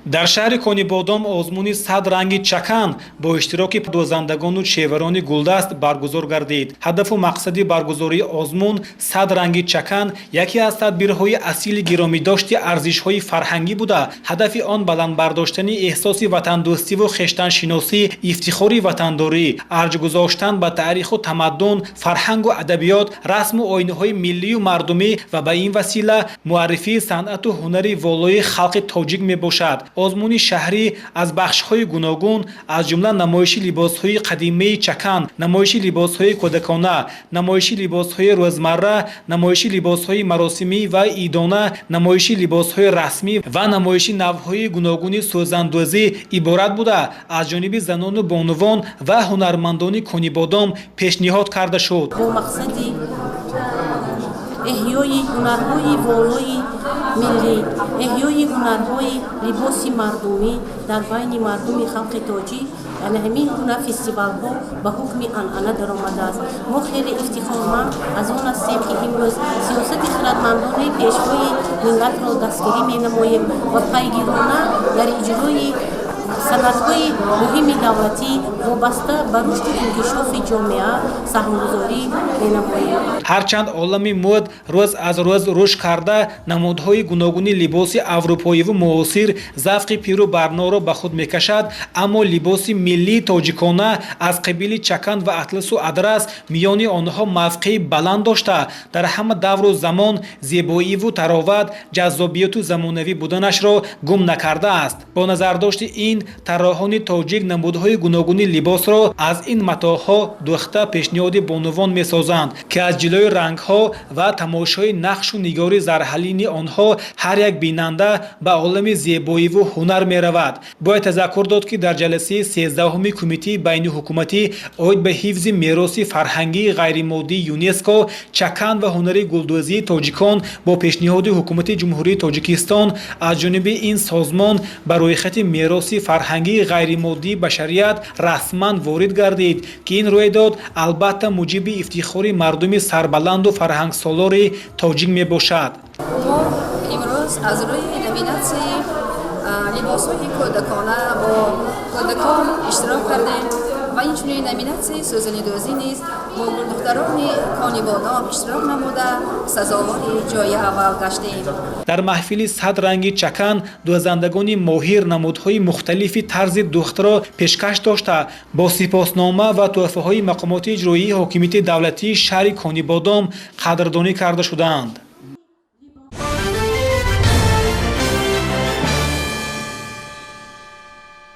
Дар шаҳри Конибодом озмуни «Сад ранги чакан» бо иштироки дӯзандагону чеварони гулдаст баргузор гардид. Ҳадафу мақсади баргузории озмун «Сад ранги чакан» яке аз тадбирҳои асили гиромидошти арзишҳои фарҳангӣ буда, ҳадафи он баланд бардоштани эҳсоси ватандӯстиву хештаншиносӣ, ифтихори ватандорӣ, арҷ гузоштан ба таъриху тамаддун, фарҳангу адабиёт, расму оинҳои миллию мардумӣ ва ба ин васила муаррифии санъату ҳунари волои халқи тоҷик мебошад. Озмуни шаҳрӣ аз бахшҳои гуногун, аз ҷумла намоиши либосҳои қадимаи чакан, намоиши либосҳои кӯдакона, намоиши либосҳои рӯзмарра, намоиши либосҳои маросимӣ ва идона, намоиши либосҳои расмӣ ва намоиши навъҳои гуногуни сӯзандӯзӣ иборат буда, аз ҷониби занону бонувон ва ҳунармандони Конибодом пешниҳод карда шуд. Бо мақсади эҳёи ҳунарҳои волои миллӣ, эҳёи ҳунарҳои либоси мардумӣ дар байни мардуми халқи тоҷик, яъне ҳамин гуна фестивалҳо ба ҳукми анъана даромадааст. Мо хеле ифтихорманд аз он ҳастем, ки имрӯз сиёсати хирадмандонаи Пешвои миллатро дастгирӣ менамоем ва пайгирона дар иҷрои санадҳои муҳими давлатӣ вобаста ба рушду инкишофи ҷомеа саҳмгузорӣ менамоем. Ҳарчанд олами мӯд рӯз аз рӯз рушд карда, намудҳои гуногуни либоси аврупоиву муосир завқи пиру барноро ба худ мекашад, аммо либоси миллии тоҷикона аз қабили чакан ва атласу адрас миёни онҳо мавқеи баланд дошта, дар ҳама давру замон зебоиву тароват, ҷаззобияту замонавӣ буданашро гум накардааст. Бо назардошти ин, тарроҳони тоҷик намудҳои гуногуни либосро аз ин матоъҳо дӯхта, пешниҳоди бонувон месозанд, ки аз ҷилои рангҳо ва тамошои нақшу нигори зарҳалини онҳо ҳар як бинанда ба олами зебоиву ҳунар меравад. Бояд тазаккур дод, ки дар ҷаласаи 13-уми Кумитаи байниҳукуматӣ оид ба ҳифзи мероси фарҳангии ғайримоддии ЮНЕСКО чакан ва ҳунари гулдӯзии тоҷикон бо пешниҳоди Ҳукумати Ҷумҳурии Тоҷикистон аз ҷониби ин созмон ба рӯйхати мероси фарҳангии ғайримоддии башарият расман ворид гардид, ки ин рӯйдод албатта муҷиби ифтихори мардуми сарбаланду фарҳангсолори тоҷик мебошад. Мо имрӯз аз рӯи номинатсияи либосҳои кӯдакона бо кӯдакон иштирок кардем ва инчунин номинатсияи сӯзанидӯзӣ низ бо гулдухтарони Конибодом иштирок намуда, сазовори ҷои аввал гаштем. Дар маҳфили «Сад ранги чакан» дӯзандагони моҳир намудҳои мухталифи тарзи дӯхтро пешкаш дошта, бо сипоснома ва тӯҳфаҳои мақомоти иҷроии ҳокимияти давлатии шаҳри Конибодом қадрдонӣ карда шуданд.